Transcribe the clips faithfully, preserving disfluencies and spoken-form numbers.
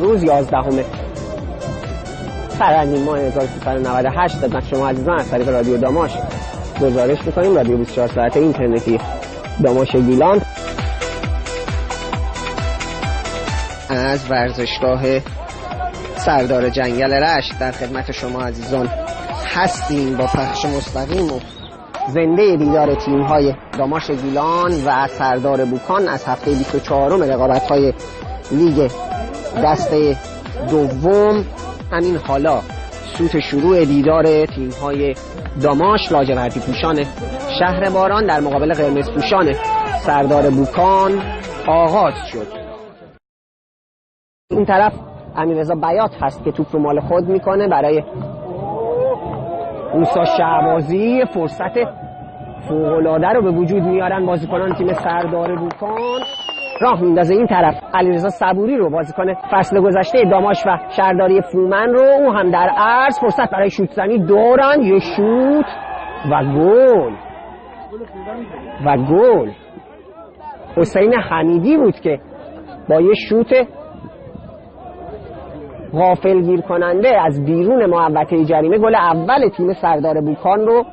روز یازدهم فروردین ماه هزار و سیصد و نود و هشت خدمت شما عزیزان از طریق رادیو داماش گزارش می‌کنیم. رادیو بیست و چهار ساعته اینترنتی داماش گیلان. از ورزشگاه سردار جنگل رشت در خدمت شما عزیزان هستیم با پخش مستقیم و زنده دیدار تیم‌های داماش گیلان و سردار بوکان از هفتهٔ بیست و چهارم رقابت‌های لیگ دستهٔ دوم. همین حالا سوت شروع دیدار تیم‌های داماش، لاجوردی پوشان شهر باران در مقابل قرمز پوشان سردار بوکان آغاز شد. این طرف امیررضا بیات هست که توپ رو مال خود می‌کنه برای موسی شهبازی. فرصت فوق‌العاده رو به وجود میارن بازیکنان تیم سردار بوکان. راه میندازه این طرف علیرضا صبوری رو، بازیکن فصل گذشته داماش و شهرداری فومن رو، او هم در عرض فرصت برای شوت زنی دارن. یه شوت و گل و گل. حسین حمیدی بود که با یه شوت غافلگیر کننده از بیرون محوطه جریمه گل اول تیم سردار بوکان رو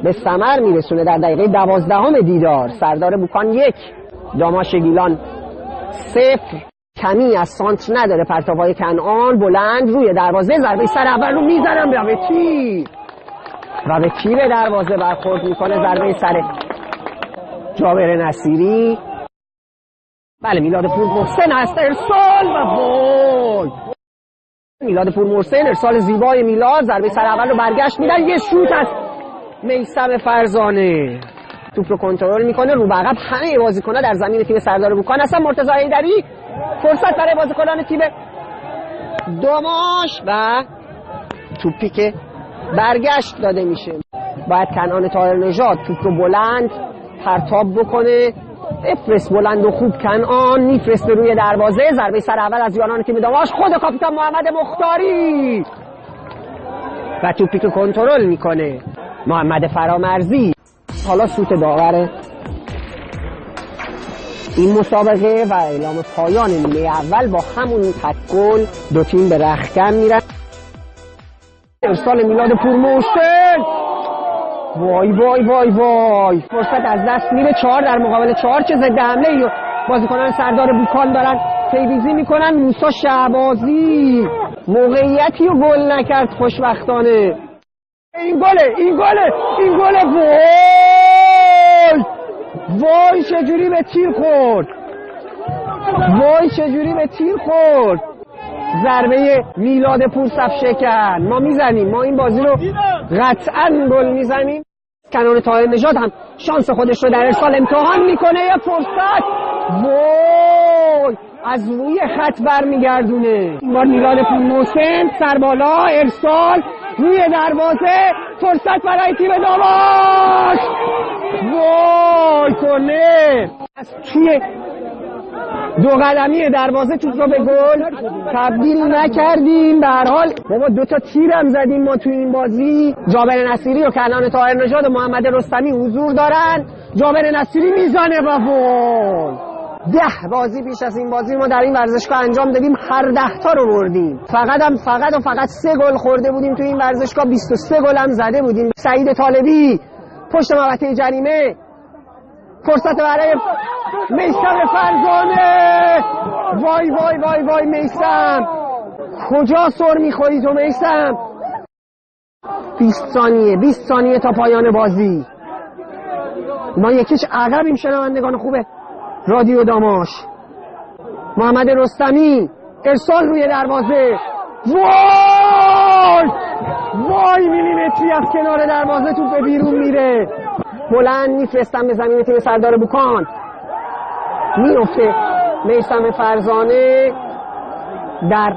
به ثمر می‌رسونه. در دقیقهٔ دوازدهم دیدار، سردار بوکان یک، داماش گیلان صفر. کمی از سانتر نداره، پرتاب‌های کنعان بلند روی دروازه، ضربهٔ سر اول رو می‌زنن و به تیر و به تیر دروازه برخورد می‌کنه. ضربهٔ سر جابر نصیری. بله، میلاد پور محسن است، ارسال و گل. میلاد پور محسن، ارسال زیبای میلاد، ضربهٔ سر اول رو برگشت می‌دن. یه شوت از میثم فرزانه، توپ رو کنترل می‌کنه، رو به عقب همهٔ بازیکن‌ها در زمین تیم سردار بوکان هستن. مرتضی حیدری، فرصت برای بازیکنان تیم داماش و توپی که برگشت داده می‌شه. باید کنعان طاهرنژاد توپ رو بلند پرتاب بکنه، بفرست بلند و خوب، کنعان می‌فرسته روی دروازه. ضربهٔ سر اول از یاران تیم داماش، خود کاپیتان محمد مختاری و توپی که کنترل می‌کنه محمد فرامرزی. حالا سوت داور این مسابقه و اعلام پایان نیمهٔ اول. با همون تک گل دو تیم به رختکن می‌رن. ارسال میلاد پورمحسن. وای، وای، وای، وای. فرصت از دست می‌ره. چهار در مقابل چهار، چه ضد حمله‌ای بازیکنان سردار بوکان دارن پیریزی می‌کنن. موسی شهبازی موقعیتی رو گل نکرد خوشبختانه. این گله، این گله، این گله. وای! وای چجوری به تیر خورد. وای چجوری به تیر خورد. ضربهٔ میلاد پور صف شکن. ما می‌زنیم، ما این بازی رو قطعاً گل می‌زنیم. کنعان طاهرنژاد هم شانس خودش رو در ارسال امتحان می‌کنه. یه فرصت. وای! از روی خط برمیگردونه. این بار میلاد پورمحسن، سر بالا، ارسال، روی دروازه، فرصت برای تیم داماش. وای کنه. از توی دو قدمی دروازه توپ رو به گل تبدیل نکردیم. به هر حال، بابا، دو تا تیرم زدیم ما تو این بازی. جابر نصیری و کنعان طاهرنژاد و محمد رستمی حضور دارن. جابر نصیری می‌زنه و گل. ده بازی پیش از این بازی ما در این ورزشگاه انجام دادیم، هر ده تا رو بردیم. فقط هم، فقط و فقط سه گل خورده بودیم تو این ورزشگاه، بیست و سه گل هم زده بودیم. سعید طالبی پشت محوطهٔ جریمه، فرصت برای میثم فرزانه. وای، وای، وای، وای، میثم، کجا سر می‌خوری تو میثم؟ بیست ثانیه، بیست ثانیه تا پایان بازی. ما یکیچ عقبیم شنوندگان خوبه رادیو داماش. محمد رستمی، ارسال روی دروازه. وای! وای، میلیمتری از کنار دروازه توپ به بیرون میره. بلند می‌فرستن به زمین تیم سردار بوکان. میفته میثم فرزانه در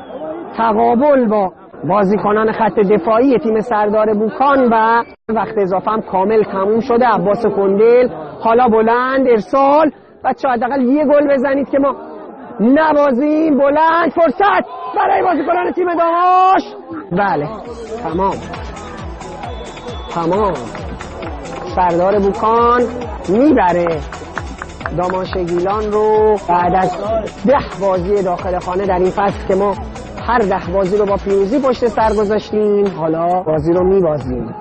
تقابل با بازیکنان خط دفاعی تیم سردار بوکان و وقت اضافه هم کامل تموم شده. عباس کندل، حالا بلند، ارسال. بچه‌ها، حداقل یه گل بزنید که ما نبازیم. بلند، فرصت برای بازیکنان تیم داماش. بله، تمام، تمام. سردار بوکان می‌بره. دامانشی گیلان رو بعد از ده بازی داخل خانه در این فصل که ما هر ده بازی رو با پیروزی پشت سر گذاشتیم، حالا بازی رو می‌بازیم.